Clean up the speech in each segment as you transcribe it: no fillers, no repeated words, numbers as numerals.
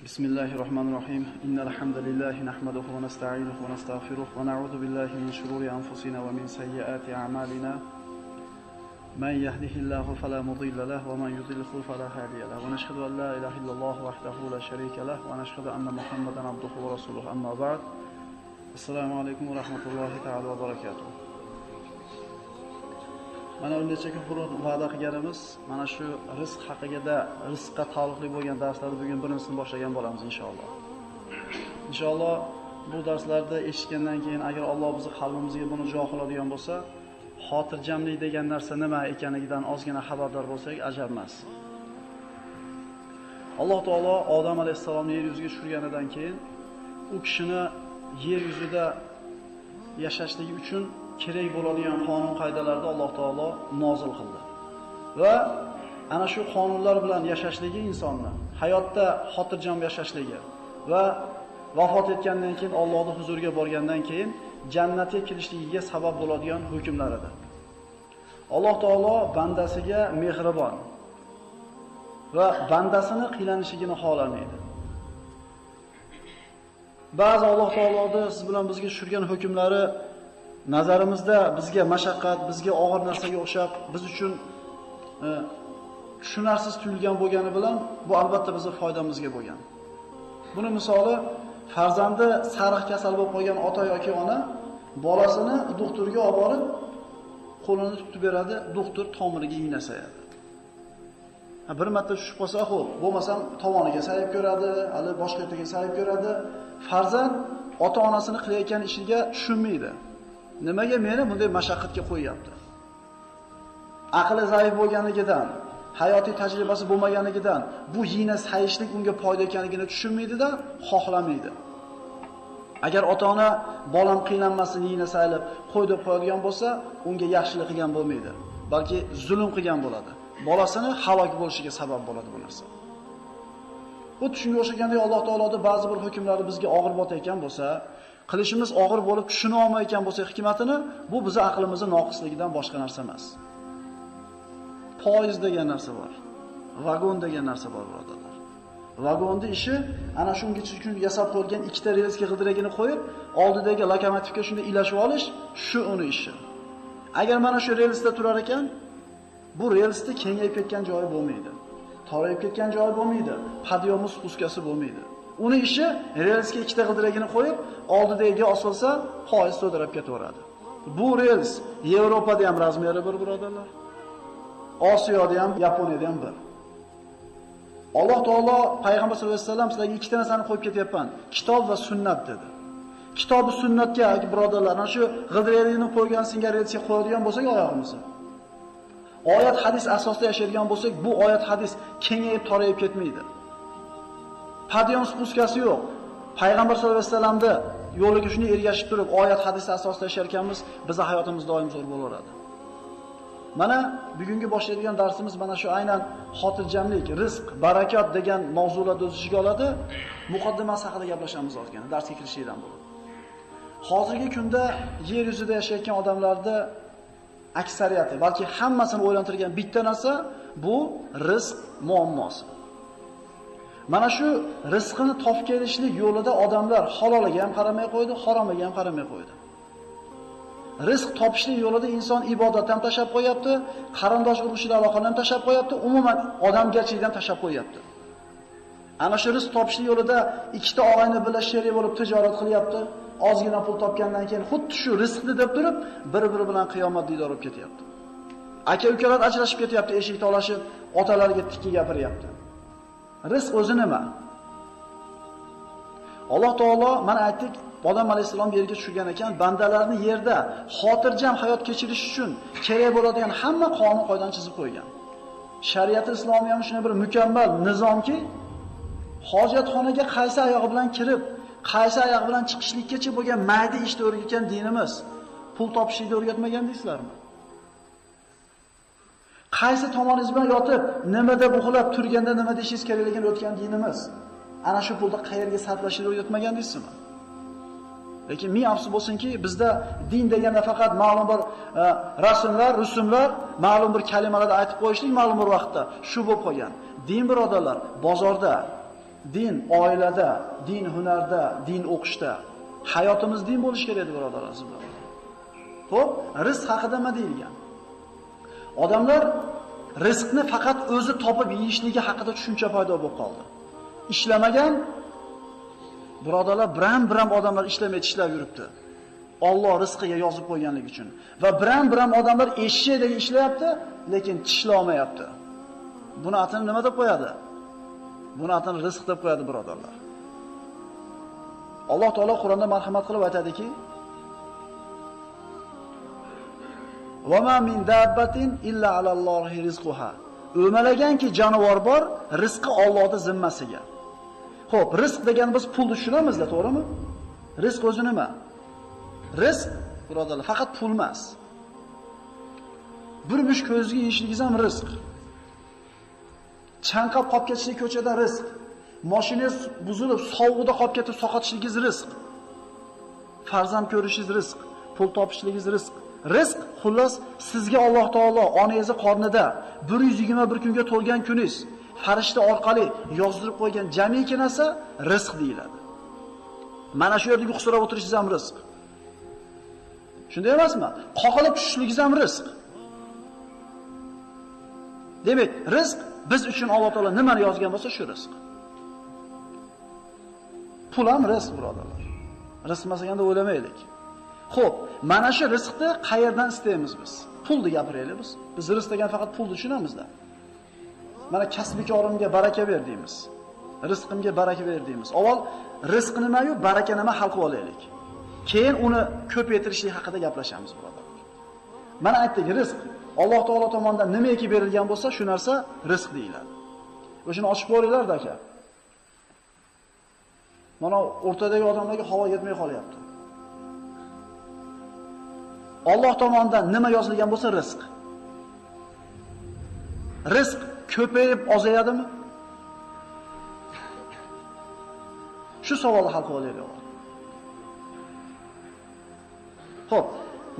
Bismillahirrohmanirrohim. Innal hamdalillah nahmaduhu va nasta'inuhu va nastag'firuh va na'udzu billahi min shururi anfusina va min sayyiati a'malina. Man yahdihillahu fala mudilla lahu va man yudlilhu fala hadiya lahu. Va nashhadu an la ilaha illalloh wahdahu la sharika lahu va nashhadu anna Muhammadan abduhu va rasuluhu. Amma ba'd. Assalomu alaykum va rahmatullohi ta'ala va barakatuh. Mana bir necha kun burun va'da qilganimiz, mana shu rizq haqida, rizqqa taalluqli bo'lgan darslarni bugun birinchisini boshlagan bo'lamiz inshaalloh. Inshaalloh bu darslarda eshitgandan keyin agar Alloh bizni qalbimizga buni jo qiladigan bo'lsa, xotirjamlik degan narsa nima ekanligidan ozgina xabardor bo'lsak ajab emas. Alloh taolo Odam alayhissalomni yer yuziga tushirganidan keyin u kishini yer yuzida yashashligi uchun kerak bo'ladigan qonun qoidalarni Alloh taolo nozil qildi. Va ana shu qonunlar bilan yashashligi insonni hayotda xotirjam yashashligi va vafot etgandan keyin Allohning huzuriga borgandan keyin jannatga kirishligiga sabab bo'ladigan hukmlar edi. Alloh taolo bandasiga mehribon va bandasini qiylanishligini xohlamaydi. Ba'zi Alloh taoloning siz bilan bizga tushirgan hukmlari nazarimizda bizga mashaqqat, bizga og'ir narsaga o'xshab, biz uchun tushunarsiz tuyulgan bo'lgani bilan bu albatta bizning foydamizga bo'lgan. Buni misoli farzandi sariq kasal bo'lib qolgan ota yoki ona bolasini doktorga olib borib qo'lini tutib beradi, doktor tomiriga igna sayadi. Bir marta tushib qolsa, xo'p, bo'lmasam tovoniga sayib ko'radi, hali boshqa yerga sayib ko'radi. Farzand ota-onasini qilayotgan ishiga tushunmaydi. Nimaga meni bunday mashaqqatga qo'yyapti? Aqli zaif bo'lganligidan, hayotiy tajribasi bo'lmaganligidan bu yina sayishlik unga foyda ekanligini tushunmaydi-da, xohlamaydi. Agar ota-ona bolam qiynalmasin yina sayilib qo'y deb qo'yadigan bo'lsa, unga yaxshilik qilgan bo'lmaydi, balki zulm qilgan bo'ladi. Bolasini halok bo'lishiga sabab bo'ladi bu narsa. Bu shunga o'xshaganda Alloh taoloning ba'zi bir hukmlari bizga og'ir botayotgan bo'lsa, qilishimiz og'ir bo'lib tushuna olmayotgan bo'lsa hikmatini, bu bizning aqlimizning noqisligidan boshqa narsa emas. Poyezd degan narsa bor. Vagon degan narsa bor, birodarlar. Vagonni ishi ana shungacha uchun yasab qo'yilgan ikkita relsga g'ildiragini qo'yib, oldidagi lokomotivga shunday ilashib olish, shu uni ishi. Agar mana shu relsda turar ekan, bu relsda kengayib ketgan joyi bo'lmaydi. Torayib ketgan joyi bo'lmaydi. Podyomi spuskasi bo'lmaydi. Uni ishi relsga ikkita g'ildiragini qo'yib, oldidagiga osilsa, poyezd to'dirab ketaveradi. Bu rels Yevropada ham razmeri bir, birodarlar. Osiyoda ham, Yaponiyada ham bir. Alloh taolo payg'ambar sollallohu alayhi vasallam sizlarga ikkita narsani qo'yib ketyapman. Kitob va sunnat dedi. Kitob va sunnatga birodarlar, ana shu g'ildiragini qo'ygan singar relsga qo'yadigan bo'lsak oyog'imizni. Oyat hadis asosida yashaydigan bo'lsak, bu oyat hadis kengayib torayib ketmaydi. Podyon spuskasi yo'q. Payg'ambar sollallohu alayhi vasallamda yo'liga shuni ergashib turib, oyat hadis asosida yashar ekanmiz, bizning hayotimiz doim zo'r bo'laveradi. Mana bugungi boshlaydigan darsimiz mana shu aynan xotirjamlik, rizq, barakat degan mavzularni o'z ichiga oladi. Muqaddimasi haqida gaplashamiz ozgina, darsga kirishdan burun. Hozirgi kunda yer yuzida yashayotgan odamlarda aksariyati, balki hammasini o'ylantirgan bitta narsa bu rizq muammosi. Mana shu rizqini topib kelishlik yo'lida odamlar haloliga ham qaramay qo'ydi, haromiga ham qaramay qo'ydi. Rizq topishlik yo'lida inson ibodatdan ham tashab qo'yapti, qarindosh urug'chilik aloqani ham tashab qo'yapti, umuman odamgarchilikdan tashab qo'yapti. Ana shu rizq topishlik yo'lida ikkita og'ayni bilan sherik bo'lib tijorat qilyapti. Ozgina pul topgandan keyin xuddi shu rizqni deb turib, bir-biri bilan qiyomat diydor bo'lib ketyapti. Aka-ukalar ajrashib ketyapti, eshik talashib, otalariga tikka gapiryapti. Rizq o'zi nima? Alloh taolo mana aytdik, Odam alayhissalom yerga tushgan ekan, bandalarni yerda xotirjam hayot kechirish uchun kerak bo'ladigan hamma qonun qoidani chizib qo'ygan. Shariat islomiy ham shunday bir mukammal nizomki, hojatxonaga qaysi oyog'i bilan kirib, qaysi oyog'i bilan chiqishlikkacha bo'lgan mayda ishni o'rgatgan dinimiz, pul topishlikni o'rgatmagan deysizlarmi? Qaysi tomoningiz bilan yotib, nimada uxlab turganda nima deyishingiz kerakligini o'tgan dinimiz, ana shu pulni qayerga sarflashni o'rgatmagan deysizmi? Lekin ming afsus bo'lsinki, bizda din deganda faqat ma'lum bir rasmlar, rusumlar, ma'lum bir kalimalarni aytib qo'yishlik ma'lum bir vaqtda shu bo'lib qolgan. Din birodarlar, bozorda, Din oilada, din hunarda, din o'qishda. Hayotimiz din bo'lishi kerak edi, birodarlar, sizlar. Xo'p, rizq haqida nima deyilgan? Odamlar rizqni faqat o'zi topib yeyishligi haqida tushuncha paydo bo'lib qoldi. Ishlamagan birodarlar, biram-biram odamlar ishlamay tishlab yuribdi. Alloh rizqiga yozib qo'yganligi uchun. Va biram-biram odamlar eshakdek ishlayapti, lekin tishla olmayapti. Buni atini nima deb qo'yadi? Buni atini rizq deb qo'yadi, birodarlar. Alloh taolo Qur'onda marhamat qilib aytadiki: "Va ma min dabbatin illa alallohi rizquha." O'malaganki jonivor bor, rizqi Allohning zimmasiga. Xo'p, rizq degan biz pulni tushunamizda, to'g'rimi? Rizq o'zi nima? Rizq, birodarlar, faqat pul emas. Bir mush ko'zga yeyishligingiz ham rizq. Chanqab qolib ketishlik ko'chada rizq. Mashinangiz buzilib, sovuqda qolib ketib saqotishligingiz rizq. Farzand ko'rishingiz rizq, pul topishligingiz rizq. Rizq, xullas, sizga Alloh taolo onangizni qornida 121 kunga to'lgan kuningiz farishta orqali yozdirib qo'ygan jamiki narsa rizq deyiladi. Mana shu yerda yuqsirab o'tirishingiz ham rizq. Shunday emasmi? Qoqilib tushishligingiz ham rizq. Demak, rizq biz uchun Alloh taolo nimani yozgan bo'lsa shu rizq. Pul ham rizq, birodarlar. Rizq masalaganda o'ylamaylik. Xo'p, mana shu rizqni qayerdan istaymiz biz? Pulni gapiraylik biz. Biz rizq degan faqat pulni tushunamizda. Mana kasbikorimga baraka ber deymiz. Rizqimga baraka ber deymiz. Avval rizq nima-yu, baraka nima hal qilib olaylik. Keyin uni ko'paytirishlik haqida gaplashamiz, birodarlar. Mana aytdik, rizq Alloh taolo tomonidan nimaiki berilgan bo'lsa, shu narsa rizq deyiladi. Va shuni ochib ko'ringlar-da aka. Mana o'rtadagi odamlarga havo yetmay qolyapti. Alloh tomonidan nima yozilgan bo'lsa rizq. Rizq ko'payib ozayadimi? Shu savolni hal qilib olaylik. Xo'p,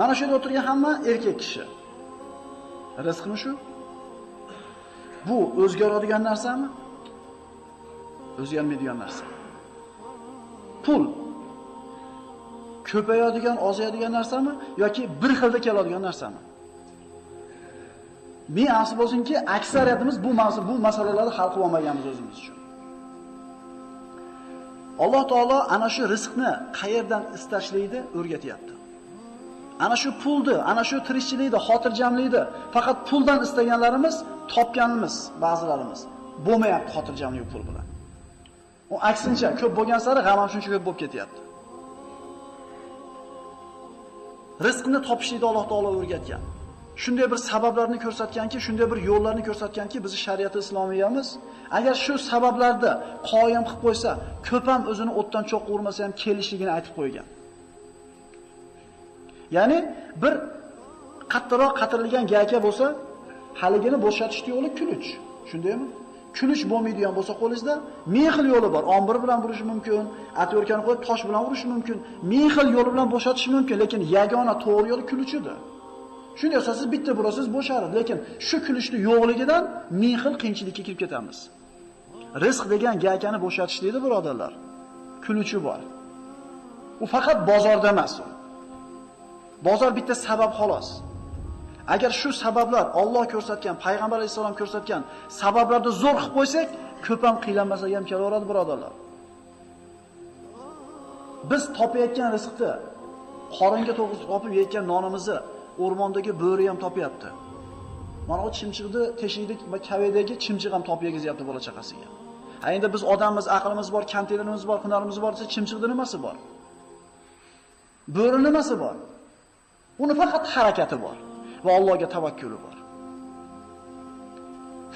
mana shu yerda o'tirgan hamma erkak kishi. Rizqmi shu? Bu o'zgaradigan narsami? O'zgarmaydigan narsa. Pul ko'payadigan, ozayadigan narsami yoki bir xilda keladigan narsami? Men afsus bo'lsinki, aksariyatimiz bu masalalarni hal qila olmaganmiz o'zimiz uchun. Alloh taolo ana shu rizqni qayerdan istashlikni o'rgatyapti. Ana shu pulni, ana shu tirikchilikni, xotirjamlikni faqat puldan istaganlarimiz, topganimiz ba'zilarimiz bo'lmayapti xotirjamlik pul bilan. U aksincha ko'p bo'lgan sari g'am ham shuncha ko'p bo'lib ketyapti. Rizqni topishlikni Alloh taolo o'rgatgan. Shunday bir sabablarni ko'rsatganki, shunday bir yo'llarni ko'rsatganki, bizi shariat islomiyamiz agar shu sabablarda qoyim qilib qo'ysa, ko'p ham o'zini o'tdan cho'q urmasa ham kelishligini aytib qo'ygan. Ya'ni bir qattiqroq qatirilgan gayka bo'lsa, haligini bo'shatishning yo'li kulich. Shundaymi? Kulich bo'lmaydigan bo'lsa qo'lingizda ming xil yo'li bor. Ombir bilan burish mumkin, atyorkani qo'yib tosh bilan urish mumkin, ming xil yo'li bilan bo'shatish mumkin, lekin yagona to'g'ri yo'li kulichidir. Shunday bo'lsa siz bitta burasiz bo'sharadi, lekin shu kulichni yo'qligidan ming xil qiyinchilikka kirib ketamiz. Rizq degan gaykani bo'shatish deydi, birodarlar. Kulichi bor. U faqat bozorda emas u. Bozor bitta sabab xolos. Agar shu sabablar Alloh ko'rsatgan, payg'ambar alayhisalom ko'rsatgan sabablarni zo'r qilib qo'ysak, ko'p ham qiylanmasak ham kelaveradi, birodarlar. Biz topayotgan rizqni, qoringa to'g'ri topib yeyotgan nonimizni o'rmondagi bo'ri ham topyapti. Mana u chimchiqni teshikdek va kavedagi chimchiq ham topib yegizyapti bola chaqasiga. Ha endi biz odammiz, aqlimiz bor, konteynerimiz bor, hunarimiz bor desa, chimchiqda nimasi bor? Bo'ri nimasi bor? Uni faqat harakati bor va Allohga tavakkuli bor.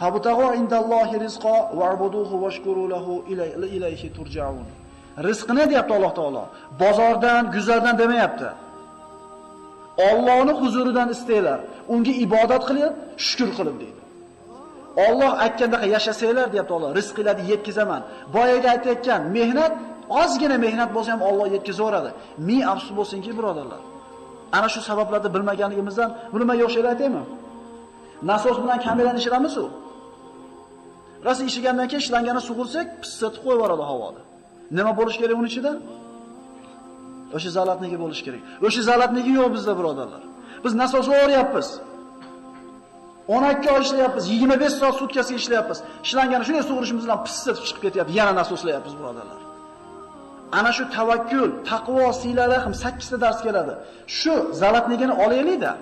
Fabtag'u indallohi rizqa wa'buduhu washkuru lahu ilayhi turja'un. Rizqni deyapti Alloh taolo. Bozordan, guzardan demayapti. Allohning huzuridan istanglar, unga ibodat qilib, shukr qilib deydi. Alloh aytgandaqa yashasanglar deyapti Alloh, rizqinglarni yetkazaman. Boyaga aytayotgan mehnat, ozgina mehnat bo'lsa ham Alloh yetkazaveradi. Ming afsus bo'lsinki, birodarlar. Ana shu sabablarni bilmaganligimizdan buni men yo'q aytaymi? Nasos bilan kamerani ishiramiz u. Rosa ishigandan keyin shlangani sug'ursak, pissatib qo'yib yuboradi havoda. Nima bo'lish kerak uning ichida? O'sha zalatniki bo'lish kerak. O'sha zalatniki yo'q bizda, birodarlar. Biz nasoslayapmiz. 12 oy ishlayapmiz, 25 soat sutkasiga ishlayapmiz. Shlangani shunday sug'urishimiz bilan pissatib chiqib ketyapti. Yana nasoslayapmiz, birodarlar. Ana shu tavakkul, taqvo, sila rahm 8 ta dars keladi. Shu zalatnigini olaylik-da.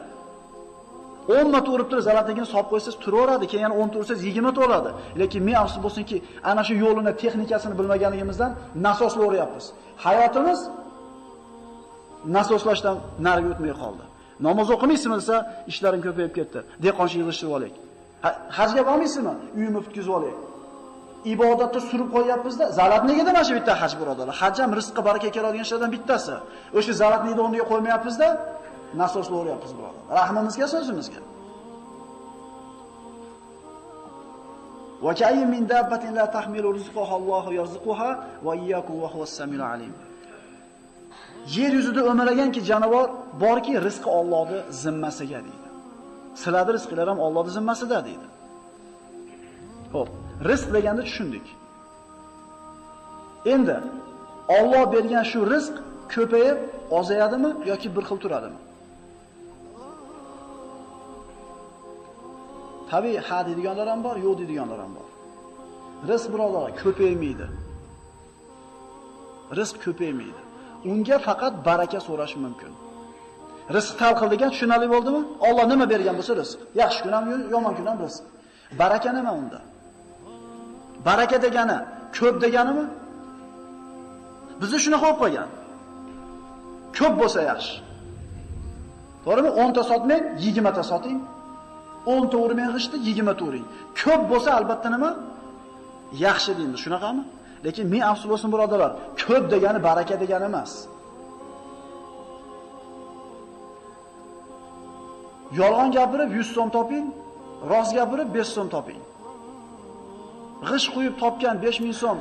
10 marta urib turib zalatnigini solib qo'ysangiz turaveradi, keyin yana 10 ta ursangiz 20 ta bo'ladi. Lekin men afsus bo'lsinki, ana shu yo'lini, texnikasini bilmaganligimizdan nasoslayapmiz. Hayotimiz nasoslashdan nariga o'tmay qoldi. Namoz o'qimaysizmi desa, ishlarim ko'payib ketdi. Dehqonchilik yig'ishtirib olaylik. Hajga bormaysizmi? Uyimni bitkazib olaylik. Ibodatni surib qo'yapmiz-da, zalatnigida mana shu bitta haj, birodarlar. Haj ham rizqqa baraka keladigan ishlardan bittasi. O'sha zalatnigini o'rniga qo'ymayapmiz-da, nasoslayapmiz, birodarlar. Rahmimizga, so'zimizga. Va kayyin min dabbatin la tahmilu rizqaha Allohu yarzuquha va iyyakum va huwas samiul alim. Yer yuzida o'malaganki jonivor borki, rizqi Allohning zimmasiga deydi. Sizlarning rizqinglar ham Allohning zimmasida deydi. Xo'p, rizq deganda tushundik. Endi Alloh bergan shu rizq ko'payib ozayadimi yoki bir xil turadimi? Tabiiy ha deydiganlar ham bor, yo'q deydiganlar ham bor. Rizq, birodarlar, ko'paymaydi. Rizq ko'paymaydi. Unga faqat baraka so'rash mumkin. Rizq talqil degan tushunarli bo'ldimi? Alloh nima bergan bo'lsa rizq. Yaxshi kun ham, yomon kun ham rizq. Baraka nima unda? Baraka degani ko'p deganimi? Bizni shunaqa olib qo'ygan. Ko'p bo'lsa yaxshi. To'g'rimi? 10 ta sotmang, 20 ta soting. 10 ta urmang g'ishni, 20 ta uring. Ko'p bo'lsa albatta nima? Yaxshi deymiz, shunaqami? Lekin men afsus bo'lsin, birodarlar, ko'p degani baraka degani emas. Yolg'on gapirib 100 so'm toping, rost gapirib 5 so'm toping. G'ish quyib topgan 5000 so'm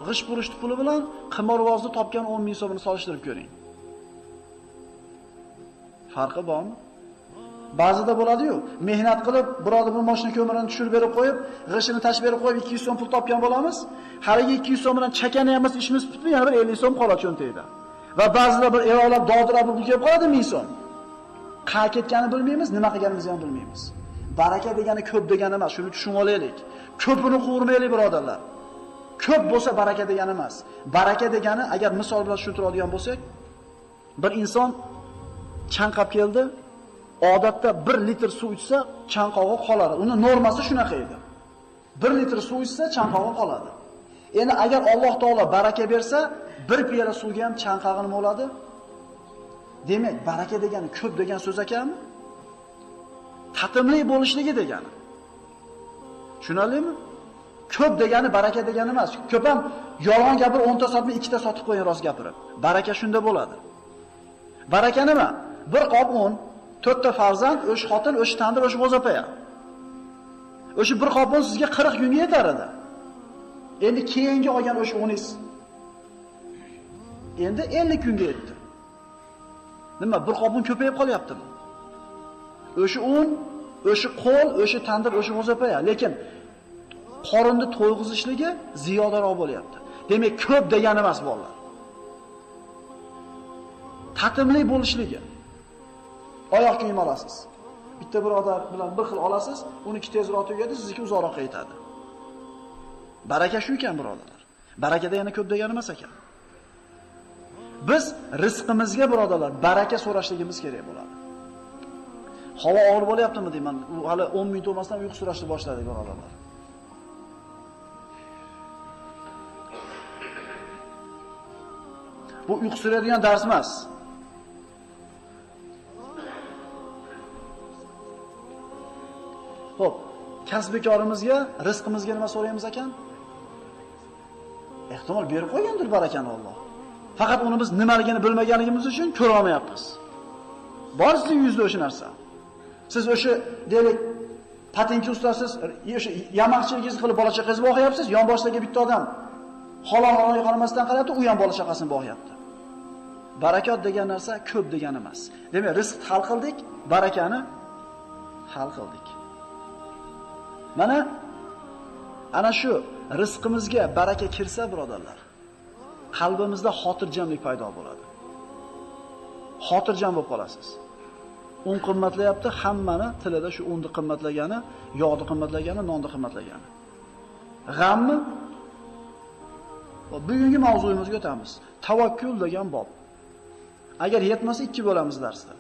g'ish purishti puli bilan qimorvozni topgan 10 ming so'mini solishtirib ko'ring. Farqi bormi? Ba'zida bo'ladi-yu, mehnat qilib, birodar bir mashina ko'mirini tushirib berib qo'yib, g'ishini tashib berib qo'yib 200 so'm pul topgan bo'lamiz. Haligi 200 so'm bilan chakani ham ishimiz bitmay, yana bir 50 so'm qoladi cho'ntagida. Va ba'zida bir evolab dovdirab pul kelib qoladi 1000 so'm. Qayerga ketganini bilmaymiz, nima qilganimizni ham bilmaymiz. Baraka degani ko'p degani emas, shuni tushunib olaylik. Ko'pini quvurmaylik, birodarlar. Ko'p bo'lsa baraka degani emas. Baraka degani, agar misol bilan tushuntiradigan bo'lsak, bir inson chanqab keldi, odatda 1 litr suv ichsa chanqog'i qoladi. Uni normasi shunaqa edi. 1 litr suv ichsa chanqog'i qoladi. Endi agar Alloh taolo baraka bersa, bir piyola suvga ham chanqog'i nima bo'ladi? Demak, baraka degani ko'p degan so'z ekanmi? Tatimli bo'lishligi degani. Tushunarlimi? Ko'p degani baraka degani emas. Ko'p ham yolg'on gapirib 10 ta sotmay 2 ta sotib qo'ying rost gapirib. Baraka shunda bo'ladi. Baraka nima? Bir qop un, 4 ta farzand, o'sha xotin, o'sha tandir, o'sha g'o'zapaya. O'sha bir qop un sizga 40 kunga yetar edi. Endi keyingi olgan o'sha uningiz endi 50 kunga yetdi. Nima, bir qop un ko'payib qolyaptimi? O'sha un, o'sha qo'l, o'sha tandir, o'sha g'o'zapaya, lekin qorinni to'yg'izishligi ziyodaroq bo'lyapti. Demak, ko'p degani emas bolalar. Tatimli bo'lishligi. Oyoq kiyim olasiz. Bitta birodar bilan bir xil olasiz, uniki tezroq tugaydi, sizniki uzoqroqqa yetadi. Baraka shu ekan, birodarlar. Baraka degani ko'p degani emas ekan. Biz rizqimizga, birodarlar, baraka so'rashligimiz kerak bo'ladi. Havo og'ir bo'lyaptimi deyman. U hali 10 minut o'tmasdan uyqu so'rashni boshladik, birodarlar. Bu uyqu so'raydigan dars emas. Xo'p, kasbikorimizga, rizqimizga nima so'raymiz ekan? Ehtimol berib qo'ygandir barakani Alloh. Faqat uni biz nimaligini bilmaganligimiz uchun ko'ra olmayapmiz. Bor sizning yuzda o'sha narsa. Siz o'sha deylik patinki ustasiz, o'sha yamoqchiligingizni qilib bola chaqangizni boqyapsiz, yon boshidagi bitta odam halol-halol qaramasdan qarayapti, u ham bola chaqasini boqyapti. Barakot degan narsa ko'p degani emas. Demak, rizq hal qildik, barakani hal qildik. Mana Ana shu rizqimizga baraka kirsa, birodarlar, qalbimizda xotirjamlik paydo bo'ladi. Xotirjam bo'lib qolasiz. Un qimmatlayapti, hammani tilida shu unni qimmatlagani, yog'ni qimmatlagani, nonni qimmatlagani. G'ammi? Bugungi mavzuyimizga o'tamiz. Tavakkul degan bob. Agar yetmasa ikki bo'lamiz darsda.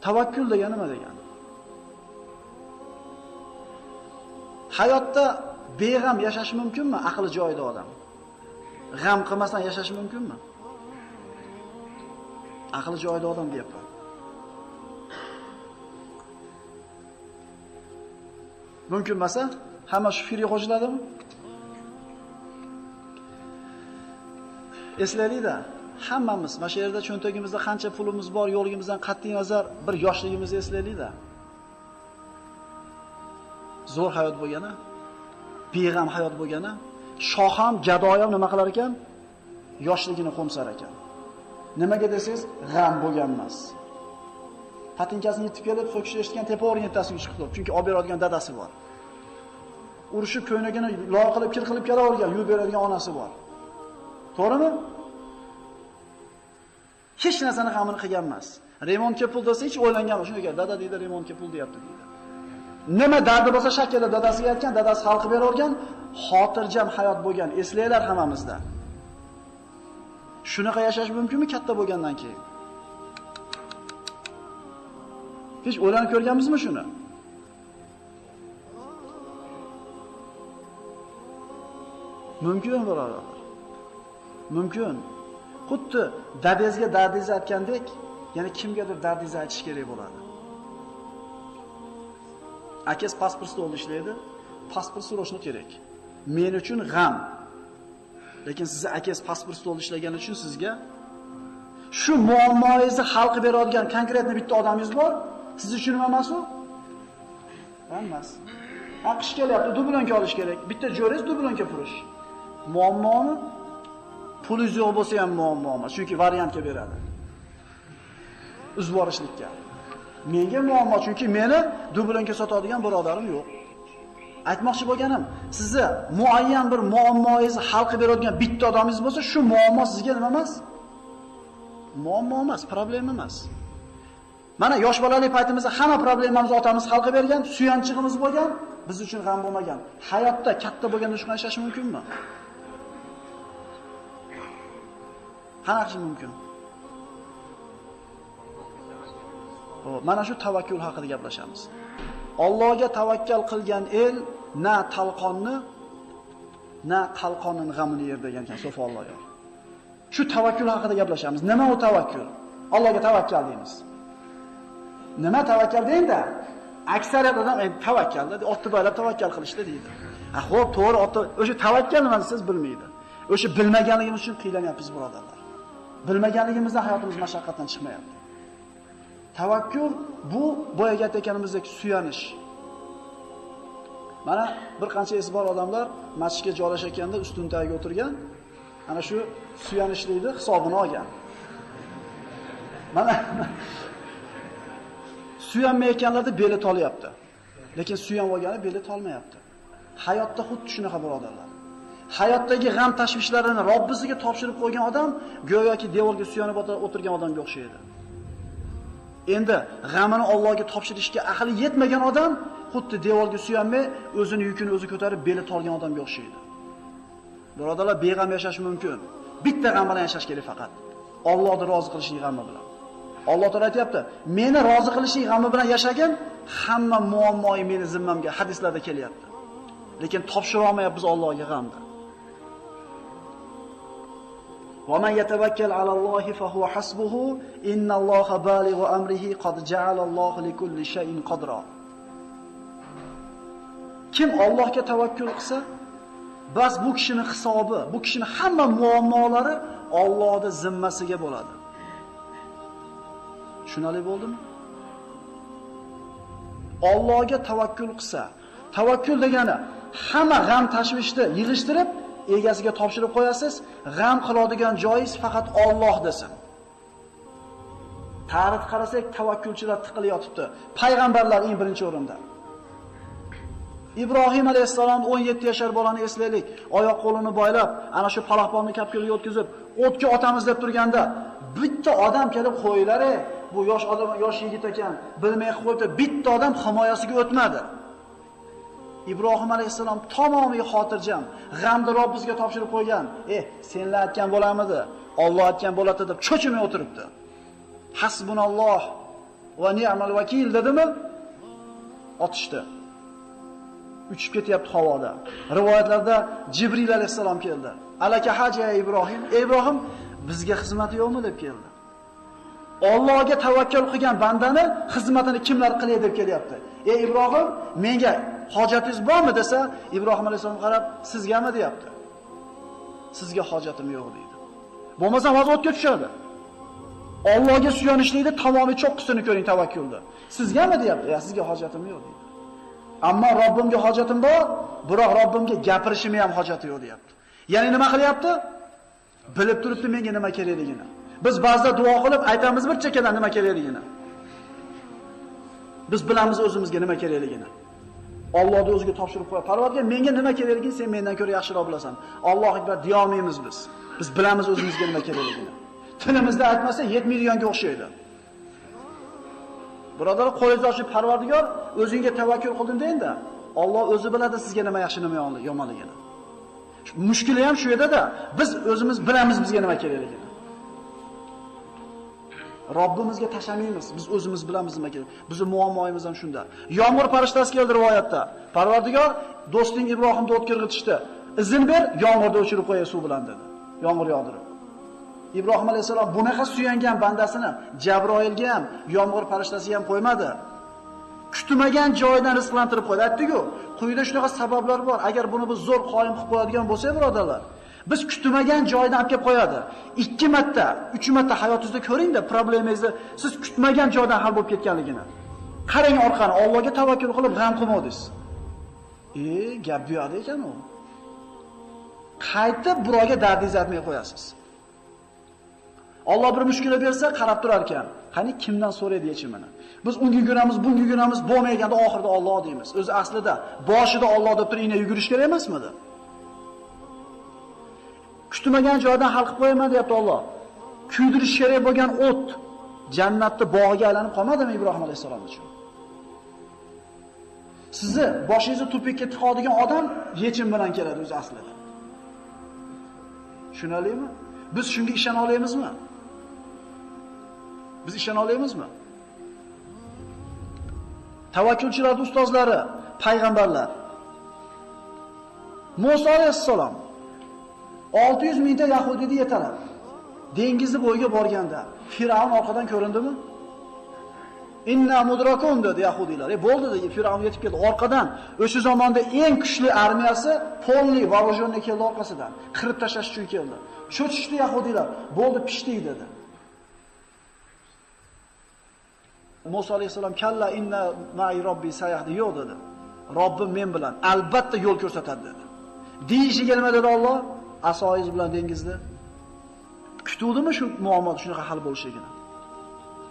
Tavakkul degani nima degani? Hayotda beg'am yashash mumkinmi? Aqli joyida odam. G'am qilmasdan yashash mumkinmi? Aqli joyida odam deyapman. Mumkin masa, hamma shu fikrga qo'shiladimi? Eslaylik-da, hammamiz mana shu yerda cho'ntagimizda qancha pulimiz bor, yo'ligimizdan qat'iy nazar bir yoshligimizni eslaylik-da. Zo'r hayot bo'lgani, beg'am hayot bo'lgani, shoh ham, gado ham nima qilar ekan? Yoshligini qo'msar ekan. Nimaga desangiz, g'am bo'lgan emas. Patinkasini yetib kelib, so'kishni eshitgan tepa o'rin yettasiga chiqib turib, chunki olib beradigan dadasi bor. Urushib ko'ynagini loy qilib, kir qilib kelavergan, yuvib beradigan onasi bor. To'g'rimi? Hech narsani g'amini qilgan emas. Remontga pul desa hech o'ylangan emas. Shunday dada deydi, remontga pul deyapti deydi. Nima dardi bo'lsa shakilda dadasiga aytgan, dadasi hal qilib beravergan, xotirjam hayot bo'lgan. Eslaylar hammamizda. Shunaqa yashash mumkinmi katta bo'lgandan keyin? Hech o'ylanib ko'rganmizmi shuni? Mumkin, birodarlar. Mumkin. Xuddi dadangizga dardingizni aytgandek, yana kimgadir dardingizni aytish kerak bo'ladi. Akasi pasport stolida ishlaydi, pasport so'rashni kerak. Men uchun g'am. Lekin sizni akasi pasport stolida ishlagani uchun sizga shu muammoingizni hal qilib beradigan konkretni bitta odamingiz bor. Siz uchun nima emas u? G'am emas. Ha, qish kelyapti, dublanka olish kerak. Bitta jo'rangiz dublanka purish. Muammomi? Pulingiz yo'q bo'lsa ham muammo emas, chunki variantga beradi. Uzib borishlikka. Menga muammo, chunki meni dublanka sotadigan birodarim yo'q. Aytmoqchi bo'lganim, sizni muayyan bir muammoingizni hal qilib beradigan bitta odamingiz bo'lsa, shu muammo sizga nima emas? Muammo emas, problema emas. Mana yosh bolalik paytimizda hamma problemamizni otamiz hal qilib bergan, suyanchig'imiz bo'lgan, biz uchun g'am bo'lmagan. Hayotda katta bo'lganda shunday yashash mumkinmi? Qanaqa mumkin? Xo'p, mana shu tavakkul haqida gaplashamiz. Allohga tavakkal qilgan el na talqonni, na qalqonning g'amini yer degan ekan Sofi Alloyor. Shu tavakkul haqida gaplashamiz. Nima u tavakkul? Allohga tavakkal deymiz. Nima tavakkal deydi? Aksariyat odam tavakkal dedi, otni baylab tavakkal qilishdi deydi. Ha, xo'p, to'g'ri, otni o'sha tavakkal nima siz bilmaydi. O'sha bilmaganligimiz uchun qiynalanyapmiz, birodarlar. Bilmaganligimizdan hayotimiz mashaqqatdan chiqmayapti. Tavakkul bu boyaga aytganimizdek suyanish. Mana bir qancha esi bor odamlar masjidga joylashayotganda ustun tagiga o'tirgan, ana shu suyanishlikni hisobini olgan. Mana suyanmayotganlarda beli tolyapti. Lekin suyanib olgani beli tolmayapti. Hayotda xuddi shunaqa birodarlar. Hayotdagi g'am tashvishlarini Robbisiga topshirib qo'ygan odam go'yoki devorga suyanib o'tirgan odamga o'xshaydi. Endi g'amini Allohga topshirishga aqli yetmagan odam xuddi devorga suyanmay, o'zini yukini o'zi ko'tarib beli tolgan odamga o'xshaydi. Birodarlar, beg'am yashash mumkin. Bitta g'am bilan yashash kerak faqat. Allohni rozi qilishning g'ami bilan. Alloh taolo aytayapti, meni rozi qilishning g'ami bilan yashagin, hamma muammoi meni zimmamga, hadislarda kelyapti. Lekin topshira olmayapmiz Allohga g'amni. Va man yatawakkal alallohi fa huwa hasbuhu innalloha balig'u amrihi qad ja'alallohu likulli shay'in qadra. Kim Allohga tavakkul qilsa, bas bu kishining hisobi, bu kishining hamma muammolari Allohning zimmasiga bo'ladi. Tushunarli bo'ldimi? Allohga tavakkul qilsa, tavakkul degani hamma g'am tashvishni yig'ishtirib egasiga topshirib qo'yasiz, g'am qiladigan joyingiz faqat Alloh desin. Tarix qarasak, tavakkulchilar tiqilib yotibdi. Payg'ambarlar eng birinchi o'rinda. Ibrohim alayhissalom 17 yashar bolani eslaylik, oyoq qo'lini boylab, ana shu palaxbonni kapkirga o'tkazib, o'tga otamiz deb turganda, bitta odam kelib qo'yilari, bu yosh odam, yosh yigit ekan, bilmay qo'yibdi, bitta odam himoyasiga o'tmadi. Ibrohim alayhissalom tamomiy xotirjam, g'amni Robbimizga topshirib qo'ygan. Senlar aytgan bo'lamidi? Alloh aytgan bo'ladi deb cho'chimay o'tiribdi. Hasbunalloh va ni'mal vakil dedimi? Otishdi. Uchib ketyapti havoda. Rivoyatlarda Jibril alayhissalom keldi. Alaka haja Ibrohim, ey Ibrohim, bizga xizmati yo'qmi deb keldi. Allohga tavakkul qilgan bandani xizmatini kimlar qilay deb kelyapti. Ey Ibrohim, menga hojatingiz bormi desa, Ibrohim alayhissalom qarab, sizgami deyapti. Sizga hojatim yo'q deydi. Bo'lmasa hozir o'tga tushadi. Allohga suyanishlikda tamomiy cho'qqisini ko'ring tavakkulda. Sizgami deyapti. Ya sizga hojatim yo'q deydi. Ammo Robbimga hojatim bor, biroq Robbimga gapirishimga ham hojati yo'q deyapti. Ya'ni nima qilyapti? Bilib turibdi menga nima kerakligini. Biz ba'zida duo qilib aytamiz bir chekkadan nima kerakligini. Biz bilamiz o'zimizga nima kerakligini. Allohni o'ziga topshirib qo'y. Parvardigor, menga nima kerakligini sen mendan ko'ra yaxshiroq bilasan. Allohu akbar deya olmaymiz biz. Biz bilamiz o'zimizga nima kerakligini. Tilimizda aytmasa 7 millionga o'xshaydi. Birodarlar, qo'lingizni ochib Parvardigor, o'zingga tavakkul qildim deyin-da. Alloh o'zi biladi sizga nima yaxshi, nima yomonligini. Mushkuli ham shu yerda-da, biz o'zimiz bilamiz bizga nima kerakligini. Robbimizga tashamaymiz, biz o'zimiz bilamiz nima kerak. Bizning muammoimiz ham shunda. Yomg'ir farishtasi keldi rivoyatda. Parvardigor, do'sting Ibrohimni o'tga irg'itishdi. Izn ber, yomg'irni o'chirib qo'yay suv bilan dedi. Yomg'ir yog'dirib. Ibrohim alayhissalom bunaqa suyangan bandasini Jabroilga ham, yomg'ir farishtasiga ham qo'ymadi. Kutmagan joydan rizqlantirib qo'ydi. Aytdi-ku, quyida shunaqa sabablar bor. Agar buni biz zo'r qoyim qilib qo'yadigan bo'lsak, birodarlar, biz kutmagan joydan olib kelib qo'yadi. 2 marta, 3 marta hayotingizda ko'ring-da, problemingizni siz kutmagan joydan hal bo'lib ketganligini. Qarang orqani, Allohga tavakkul qilib g'am qilmadingiz. Gap bu yoqda ekan u. Qaytib birovga dardingizni aytmay qo'yasiz. Alloh bir mushkula bersa, qarab turar ekan. Qani kimdan so'raydi yechimini? Biz unga yuguramiz, bunga yuguramiz, bo'lmaganda oxirida Alloh deymiz. O'zi aslida boshida Alloh deb turib, yugurish kerak emasmidi? Kutmagan joydan hal qilib qo'yaman deyapti Alloh. Kuydirish kerak bo'lgan o't jannatning bog'iga aylanib qolmadimi Ibrohim alayhissalom uchun? Sizni boshingizni tupikka tiqadigan odam yechim bilan keladi o'zi aslida. Tushunarlimi? Biz shunga ishona olamizmi? Biz ishona olamizmi? Tavakkulchilarning ustozlari, payg'ambarlar. Musa alayhissalom 600 mingta yahudiyni yetalab dengizni bo'yiga borganda Firavn orqadan ko'rindimi? Inna mudrakun dedi yahudiylar. Bo'ldi dedi, Firavn yetib keldi orqadan. O'sha zamonda eng kuchli armiyasi polniy вооруженный keldi orqasidan. Qirib tashlash uchun keldi. Cho'chishdi yahudiylar. Bo'ldi, pishdik dedi. Musa alayhissalom kalla inna ma'i robbi sayahdi, yo'q dedi. Robbim men bilan albatta yo'l ko'rsatadi dedi. Deyishiga nima dedi Alloh? Asoyiz bilan dengizni kutuvdimi shu muammo shunaqa hal bo'lishligini?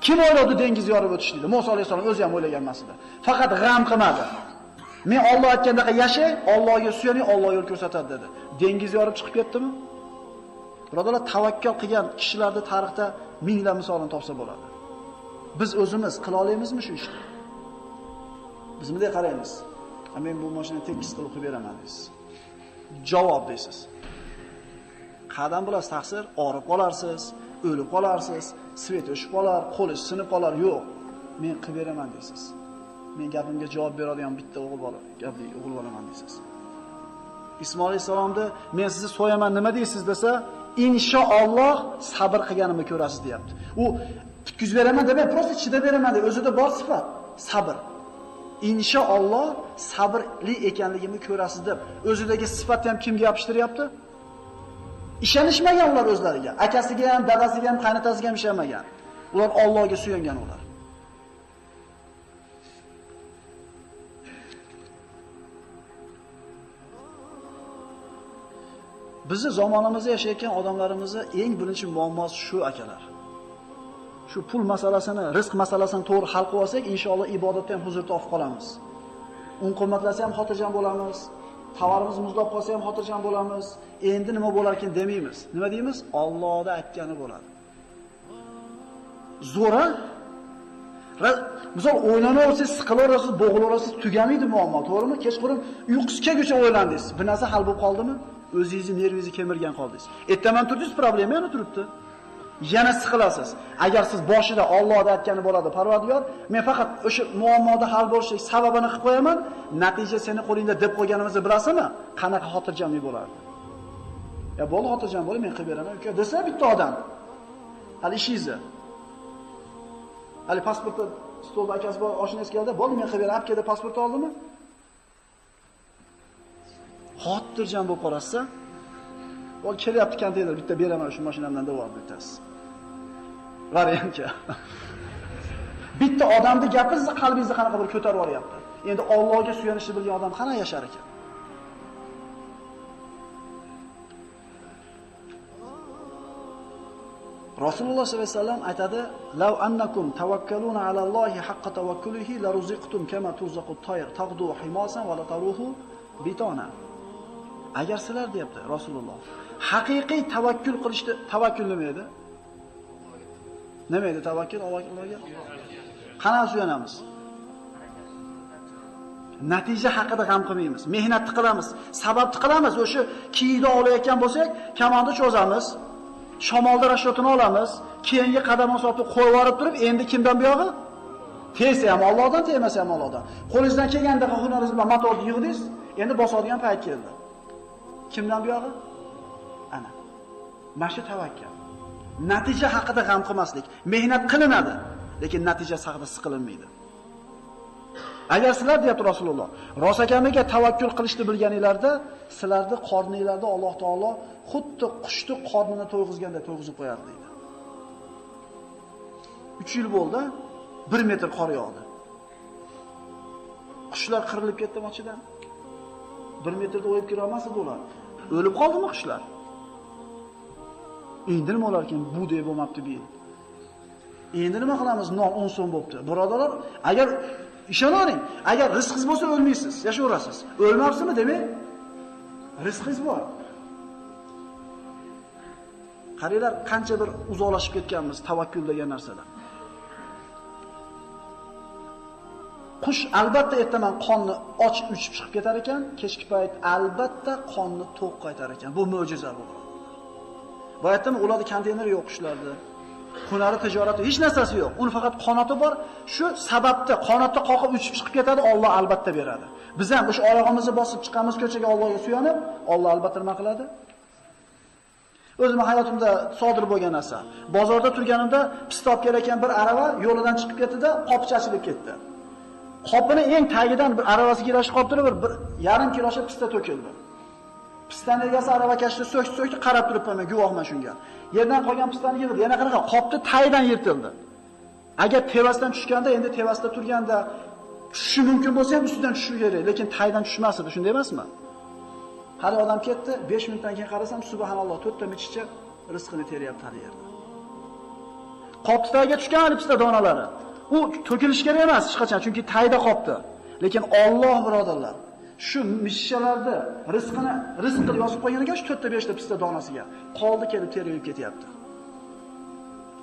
Kim o'yladi dengiz yorib o'tishni? Musa alayhissalom o'zi ham o'ylagan emas edi. Faqat g'am qilmadi. Men Alloh aytgandaqa yashay, Allohga suyaning, Alloh yo'l ko'rsatadi dedi. Dengiz yorib chiqib ketdimi? Birodarlar, tavakkul qilgan kishilarni tarixda minglab misolini topsa bo'ladi. Biz o'zimiz qila olamizmi shu ishni? Biz bunday qaraymiz. Men bu mashinani tekis qilib qo'yib beraman deysiz. Javob deysiz. Qadam bilasiz taqsir, og'rib qolarsiz, o'lib qolarsiz, svet o'chib qolar, qo'lingiz sinib qolar. Yo'q, men qilib beraman deysiz. Men gapimga javob beradigan bitta o'g'il bola, gapli o'g'il bolaman deysiz. Ismoil alayhissalomda men sizni so'yaman nima deysiz desa, inshaalloh sabr qilganimni ko'rasiz deyapti. U tutkizib beraman demay, prosta chidab beraman deb, o'zida bor sifat, sabr. Inshaalloh sabrli ekanligimni ko'rasiz deb, o'zidagi sifatni ham kimga yopishtiryapti? Ishonishmagan ular o'zlariga. Akasiga ham, dadasiga ham, qaynotasiga ham ishonmagan. Ular Allohga suyangan ular. Bizi zamonimizda yashayotgan odamlarimizni eng birinchi muammosi shu akalar. Shu pul masalasini, rizq masalasini to'g'ri hal qilib olsak, inshaalloh ibodatda ham huzur topib qolamiz. Un qimmatlasa ham xotirjam bo'lamiz. Tovarimiz muzlab qolsa ham xotirjam bo'lamiz. Endi nima bo'larkin demaymiz. Nima deymiz? Allohda aytgani bo'ladi. Zo'ra. Misol o'ylanaversangiz, siqilaverasiz, bo'g'ilaverasiz, tugamaydi muammo, to'g'rimi? Kechqurun uyqusi kelguncha o'ylandingiz. Bir narsa hal bo'lib qoldimi? O'zingizni nervingizni kemirgan qoldingiz. Ertaman turdingiz, problema yana turibdi. Yana siqilasiz. Agar siz boshida Allohda aytgani bo'ladi, Parvardigor, men faqat o'sha muammoda hal bo'lishi sababini qilib qo'yaman, natija seni qo'lingda deb qo'yganimizni bilasizmi? Qanaqa xotirjamlik bo'lardi? Ya bo'ldi, xotirjam bo'ling, men qilib beraman, uka desa bitta odam. Hali ishingizni. Hali pasportda stolda akasi bor, oshnasi keldi, bo'ldi, men qilib beraman, olib keldi, pasport oldimi? Xotirjam bo'lib qolasiz. Ol kelyapti konteyner, bitta beraman shu mashinamdan deb olib bittasi. Variantga. Bitta odamning gapi sizni qalbingizni qanaqa bir ko'tarib yuboryapti. Endi Allohga suyanishni bilgan odam qana yashar ekan? Rasululloh sollallohu alayhi vasallam aytadi: "Law annakum tawakkaluna alallohi haqqa tawakkulihi laruziqtum kama turzaqut tayr tagdu himasan va la taruhu bitona." Agar sizlar deyapti Rasululloh, haqiqiy tavakkul qilishni, tavakkul nima edi? Nima edi tavakkul Allohga? Qanaqa suyanamiz? Natija haqida g'am qilmaymiz, mehnatni qilamiz, sababni qilamiz. O'sha kiyikni olayotgan bo'lsak, kamonni cho'zamiz, shamolda rashotini olamiz, keyingi qadamni sotib qo'yib yorib turib, endi kimdan buyog'i? Tegsa ham Allohdan, tegmasa ham Allohdan. Qo'lingizdan kelgandaqa hunaringiz bilan motorni yig'dingiz, endi bosadigan payt keldi. Kimdan buyog'i? Ana. Mana shu tavakkal. Natija haqida g'am qilmaslik. Mehnat qilinadi, lekin natijasi haqida siqilinmaydi. Agar sizlar deyapti Rasululloh, rosakamiga tavakkul qilishni bilganinglarda, sizlarni qorninglarda Alloh taolo xuddi qushni qornini to'yg'izganda to'yg'izib qo'yardi deydi. 3 yil bo'ldi, 1 metr qor yog'di. Qushlar qirilib ketdi ichidan. 1 metrda o'yib kira olmas edi ular. O'lib qoldimi qushlar? Endi nima bo'larkan? Bu deb bo'lmabdi bu yil. Endi nima qilamiz? Non 10 so'm bo'pti. Birodarlar, agar ishonavering, agar rizqingiz bo'lsa o'lmaysiz, yashayverasiz. O'lmabsizmi demak, rizqingiz bor. Qaranglar, qancha bir uzoqlashib ketganmiz tavakkul degan narsadan. Qush albatta ertaman qonni och uchib chiqib ketar ekan, kechki payt albatta qonni to'q qaytar ekan. Bu mo'jiza bu. Bu aytdim, ularda konteyner yo'q qushlarda. Hunari, tijorati, hech narsasi yo'q. Uni faqat qanoti bor. Shu sababda qanotni qoqib uchib chiqib ketadi, Alloh albatta beradi. Biz ham o'sha oyog'imizni bosib chiqamiz ko'chaga Allohga suyanib, Alloh albatta nima qiladi? O'zim hayotimda sodir bo'lgan narsa. Bozorda turganimda pista olib kelayotgan bir arava yo'lidan chiqib ketdi-da, qopicha ochilib ketdi. Qopini eng tagidan bir aravasiga ilashib qolib turib, bir yarim kilocha pista to'kildi. Pistani egasi aravakashni so'kdi, qarab turibman men, guvohman shunga. Yerdan qolgan pistani yig'di, yana qanaqa qopni tagidan yirtildi. Agar tevasidan tushganda, endi tevasida turganda tushishi mumkin bo'lsa ham ustidan tushishi kerak, lekin tagidan tushmas edi, shunday emasmi? Hali odam ketdi, 5 minutdan keyin qarasam, subhanalloh, 4 ta michicha rizqini teryapti hali yerda. Qopni tagiga tushgan hali pista donalari. U to'kilishi kerak emas hech qachon, chunki tayda qopdi. Lekin Alloh birodarlar, shu mishalarda rizqini rizq qilib yozib qo'ygan ekan, shu 4 ta 5 ta pista donasiga qoldi kelib terib ketyapti.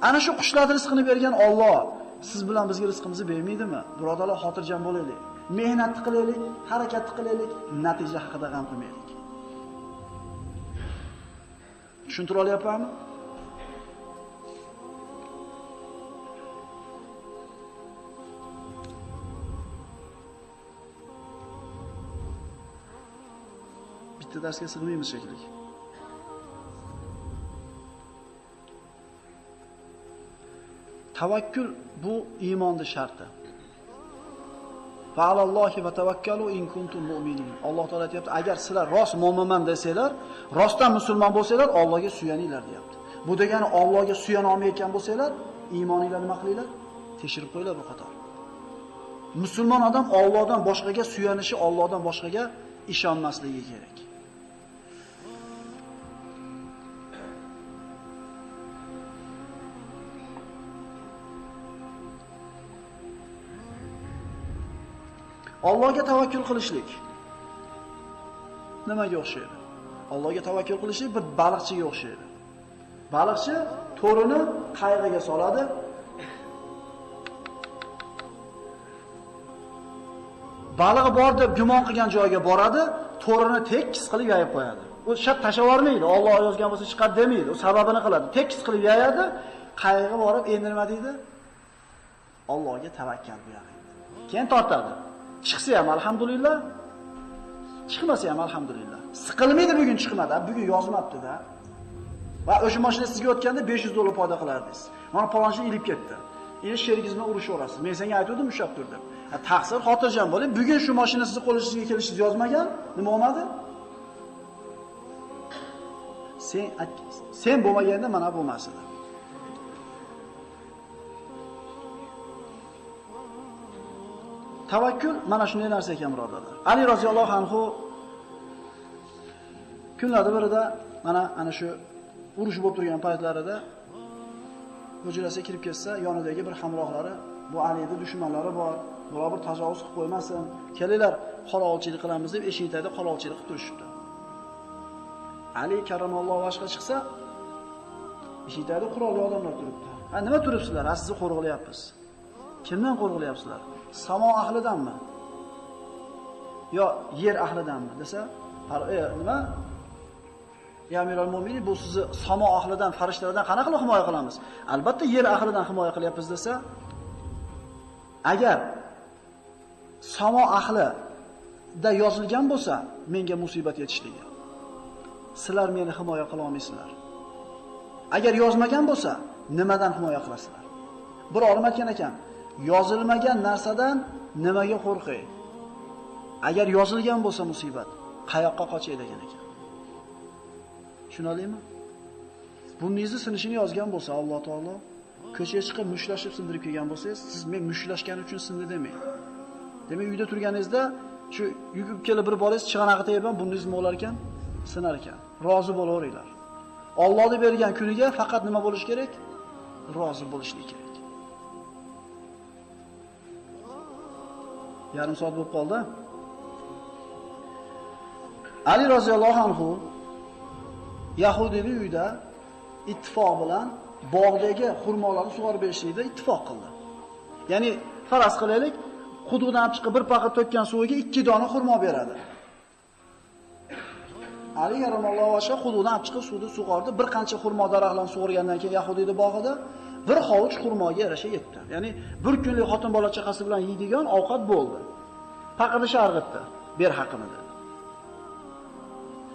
Ana shu qushlarning rizqini bergan Alloh siz bilan bizga rizqimizni bermaydimi? Birodarlar, xotirjam bo'laylik. Mehnatni qilaylik, harakatni qilaylik, natija haqida g'am qilmaylik. Tushuntira olyapmanmi? Bitta darsga sig'maymiz shekilli. Tavakkul bu iymonning sharti. Va alallohi va tavakkalu in kuntum mu'minin. Alloh taolo aytayapti, agar sizlar rost mo'minman desanglar, rostdan musulmon bo'lsanglar, Allohga suyaninglar deyapti. Bu degani Allohga suyana olmayotgan bo'lsanglar, iymoninglarni nima qilinglar? Tekshirib qo'yinglar bu qator. Musulmon odam Allohdan boshqaga suyanishi, Allohdan boshqaga ishonmasligi kerak. Allohga tavakkul qilishlik nimaga o'xshaydi? Allohga tavakkul qilishlik bir baliqchiga o'xshaydi. Baliqchi to'rini qayg'iga soladi. Balig'i bor deb gumon qilgan joyga boradi, to'rini tekis qilib yayib qo'yadi. U shart tashlab yubormaydi, Alloh yozgan bo'lsa chiqadi demaydi, u sababini qiladi. Tekis qilib yayadi, qayg'i borib endi nima deydi? Allohga tavakkal bu yog'i. Keyin tortadi. Chiqsa ham alhamdulillah, chiqmasa ham alhamdulillah. Siqilmaydi bugun chiqmadi, bugun yozmabdi-da. Va o'sha mashina sizga o'tganda $500 foyda qilardingiz. Mana palonchi ilib ketdi. Endi sherigingiz bilan urushaverasiz. Men senga aytgandim, ushlab tur deb. Taqsir, xotirjam bo'ling. Bugun shu mashina sizni qo'lingizga kelishingiz yozmagan, nima bo'lmadi? Sen bo'lmaganda mana bo'lmas edi. Tavakkul mana shunday narsa ekan, birodarlar. Ali roziyallohu anhu kunlarda birida mana ana shu urush bo'lib turgan paytlarida hujrasiga kirib ketsa, yonidagi bir hamrohlari, bu Alining dushmanlari bor, biror bir tajovuz qilib qo'ymasin, kelinglar qorovulchilik qilamiz deb eshik tagida qorovulchilik qilib turishibdi. Ali karramallohu vajha chiqsa, eshik tagida qurolli odamlar turibdi. Ha, nima turibsizlar? Ha, sizni qo'rg'ilayapmiz. Kimdan qo'rg'ilayapsizlar? Samo ahlidanmi? Yo yer ahlidanmi desa, nima? Ya Amiral Mo'minin, bu sizni samo ahlidan, farishtalardan qanaqa qilib himoya qilamiz? Albatta yer ahlidan himoya qilyapmiz desa, agar samo ahlida yozilgan bo'lsa, menga musibat yetishligi. Sizlar meni himoya qila olmaysizlar. Agar yozmagan bo'lsa, nimadan himoya qilasizlar? Bir olim aytgan ekan, yozilmagan narsadan nimaga qo'rqay? Agar yozilgan bo'lsa musibat, qayoqqa qochay degan ekan. Tushunalingmi? Burningizni sinishini yozgan bo'lsa Alloh taolo, ko'chaga chiqib mushlashib sindirib kelgan bo'lsangiz, siz men mushlashgani uchun sindi demang. Demak, uyda turganingizda shu yugurib kelib bir borangiz chig'anog'i tegib ham burningiz nima bo'lar ekan? Sinar ekan. Rozi bo'laveringlar. Allohning bergan kuniga faqat nima bo'lish kerak? Rozi bo'lishlik kerak. Yarim soat bo'lib qoldi. Ali roziyallohu anhu Yahudiylik uyda ittifoq bilan bog'dagi xurmolarni sug'orib berishlikda ittifoq qildi. Ya'ni faraz qilaylik, quduqdan olib chiqib bir paqir to'kkan suviga 2 dona xurmo beradi. Ali karramallohu vajha quduqdan olib chiqib suvni sug'ordi, bir qancha xurmo daraxtlarini sug'organdan keyin Yahudiyning bog'ida bir hovuch xurmoga yarasha yetdi. Ya'ni bir kunlik xotin bola chaqasi bilan yeydigan ovqat bo'ldi. Paqirni sharg'itdi, ber haqini dedi.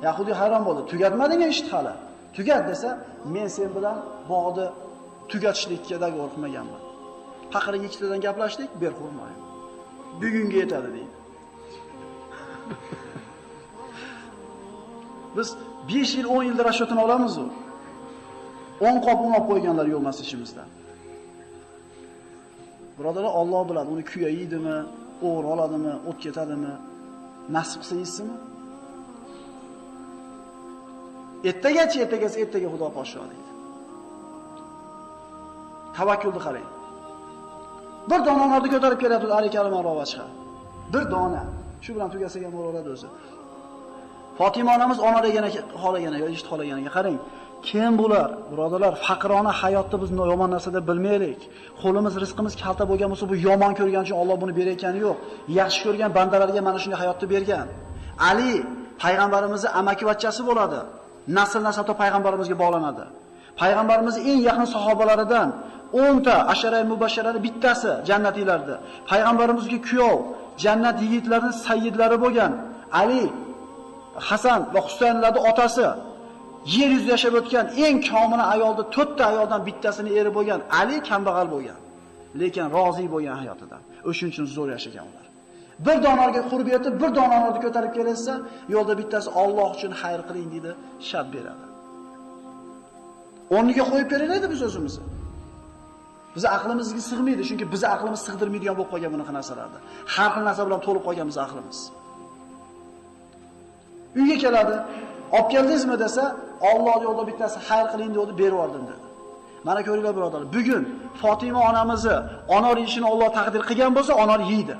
Yahudi hayron bo'ldi. Tugatmading ishni hali. Tugat desa, men sen bilan bog'ni tugatishlikka dogovor qilmaganman. Paqirga ikkitadan gaplashdik, ber xurmoyim. Bugunga yetadi deydi. Biz 5 yil, 10 yilda rashyotini olamiz u. 10 qop un olib qo'yganlar yo'lmas ishimizda. Birodarlar, Alloh biladi, uni kuya yeydimi, o'g'ri oladimi, o't ketadimi, nasib qilsa yeysizmi? Ertagacha, ertagasi ertaga Xudo podsho deydi. Tavakkulni qarang. Bir dona anorni ko'tarib kelyapti Ali karramallohu vajha. Bir dona. Shu bilan tugasak ham bo'laveradi o'zi. Fatima onamiz ona degani xohlaganiga, eshit xohlaganiga qarang. Kim bular? Birodarlar, faqirona hayotda biz yomon narsa deb bilmaylik. Qo'limiz, rizqimiz kalta bo'lgan bo'lsa, bu yomon ko'rgan uchun Alloh buni berayotgani yo'q. Yaxshi ko'rgan bandalarga mana shunday hayotni bergan. Ali payg'ambarimizning amakivachchasi bo'ladi. Nasl nasabda payg'ambarimizga bog'lanadi. Payg'ambarimizning eng yaqin sahobalaridan 10 ta asharai mubashsharani bittasi jannatiylarda. Payg'ambarimizga kuyov, jannat yigitlarining sayyidlari bo'lgan Ali, Hasan va Husaynlarning otasi, yer yuzida yashab o'tgan eng komila ayolda 4 ta ayoldan bittasini eri bo'lgan Ali kambag'al bo'lgan, lekin rozi bo'lgan hayotidan. O'shuning uchun zo'r yashagan ular. Bir donorga qurb yetib, bir donorni ko'tarib kelsa, yo'lda bittasi Alloh uchun xayr qiling deydi, shart beradi. O'rniga qo'yib beralaydi biz o'zimizni. Biz aqlimizga sig'maydi, chunki biz aqlimiz sig'dirmaydigan bo'lib qolgan bunaqa narsalarda. Har xil narsa bilan to'lib qolgan biz aqlimiz. Uyga keladi, olib keldingizmi desa, Alloh yo'lida bittasi xayr qiling dedi, berib yubordim dedi. Mana ko'ringlar birodarlar, bugun Fatima onamizni anor yeyishini Alloh taqdir qilgan bo'lsa, anor yeydi.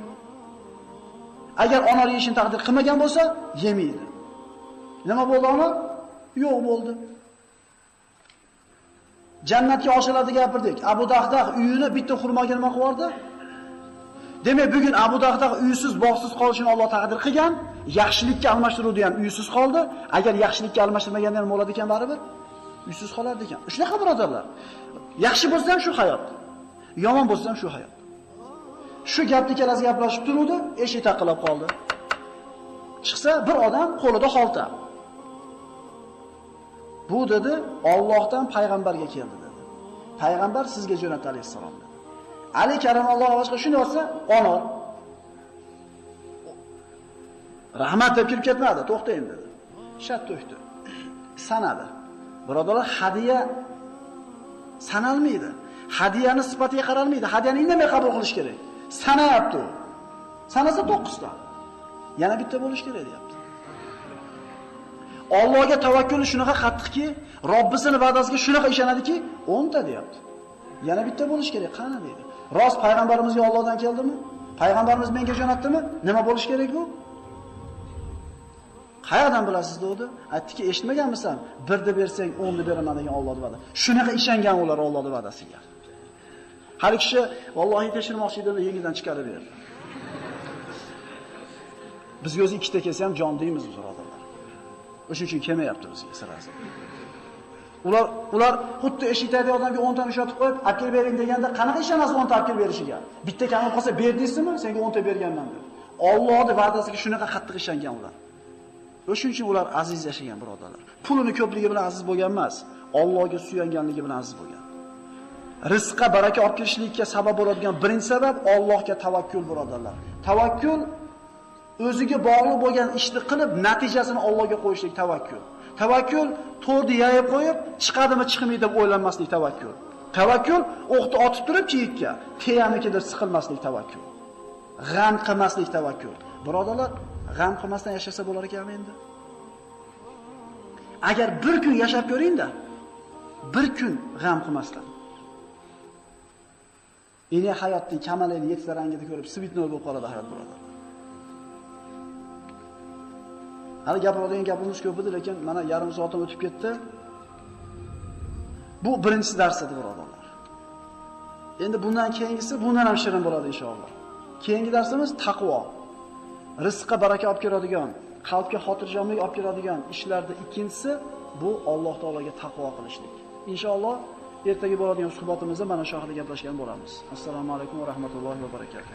Agar anor yeyishini taqdir qilmagan bo'lsa, yemaydi. Nima bo'ldi anor? Yo'q bo'ldi. Jannatga oshilarni gapirdik. Abu Dahdah uyini bitta xurmoga nima qilib yubordi? Demak, bugun Abu Dahdah uysiz, bog'siz qolishini Alloh taqdir qilgan, yaxshilikka almashtiruvdi ham uysiz qoldi. Agar yaxshilikka almashtirmaganda ham bo'ladi ekan baribir, uysiz qolardi ekan. Shunaqa birodarlar. Yaxshi bo'lsa ham shu hayot, yomon bo'lsa ham shu hayot. Shu gapni ikkalasi gaplashib turuvdi, eshik taqillab qoldi. Chiqsa bir odam qo'lida xolta. Bu dedi, Allohdan payg'ambarga keldi dedi. Payg'ambar sizga jo'natdi alayhissalom dedi. Ali karamallohu vajhahu shuni olsa, anor. Rahmat deb kirib ketmadi, to'xtayim dedi. Shat to'kdi. Sanadi. Birodarlar, hadiya sanalmaydi. Hadiyani sifatiga qaralmaydi. Hadiyani indamay qabul qilish kerak. Sanayapti u. Sanasa 9 ta. Yana bitta bo'lish kerak deyapti. Allohga tavakkuli shunaqa qattiqki, Robbisining va'dasiga shunaqa ishonadiki, 10 ta deyapti. Yana bitta bo'lish kerak, qani deydi. Rost payg'ambarimizga Allohdan keldimi? Payg'ambarimiz menga jo'natdimi? Nima bo'lish kerak bu? Qayerdan bilasiz dedi? Aytdiki, eshitmaganmisan? Birni bersang 10 ni beraman degan Allohning va'dasi. Shunaqa ishongan ular Allohning va'dasiga. Har kishi vallohi tekshirmoqchi edi, yengidan chiqarib berdi. Bizga o'zi ikkita kelsa ham jon deymiz birodarlar. O'shuning uchun kelmayapti bizga sirasi. Ular xuddi eshikdagi odamga 10 ta ushatib qo'yib, olib kelib bering deganda qanaqa ishonasiz 10 ta olib kelib berishiga? Bitta kam bo'lib qolsa berdingizmi? Senga 10 ta berganman deb. Allohning va'dasiga shunaqa qattiq ishongan ular. O'shuning uchun ular aziz yashagan birodarlar. Pulini ko'pligi bilan aziz bo'lgan emas, Allohga suyanganligi bilan aziz bo'lgan. Rizqqa baraka olib kelishlikka sabab bo'ladigan birinchi sabab Allohga tavakkul birodarlar. Tavakkul o'ziga bog'liq bo'lgan ishni qilib, natijasini Allohga qo'yishlik tavakkul. Tavakkul to'rni yayib qo'yib, chiqadimi chiqmaydi deb o'ylanmaslik tavakkul. Tavakkul o'qni otib turib kiyikka, teyamiki deb siqilmaslik tavakkul. G'am qilmaslik tavakkul. Birodarlar, g'am qilmasdan yashasa bo'lar ekanmi endi? Agar bir kun yashab ko'ring-da, bir kun g'am qilmasdan. Endi hayotning kamalini yettita rangida ko'rib, svitnoy bo'lib qoladi hayot birodarlar. Hali gapiradigan gapimiz ko'p edi, lekin mana yarim soatim o'tib ketdi. Bu birinchisi dars edi birodarlar. Endi bundan keyingisi bundan ham shirin bo'ladi inshaalloh. Keyingi darsimiz taqvo. Rizqqa baraka olib keladigan, qalbga xotirjamlik olib keladigan ishlarda ikkinchisi bu Alloh taologa taqvo qilishlik. Inshaalloh ertaga bo'ladigan suhbatimizda mana shu haqida gaplashgan bo'lamiz. Assalomu alaykum va rahmatullohi va barakatuh.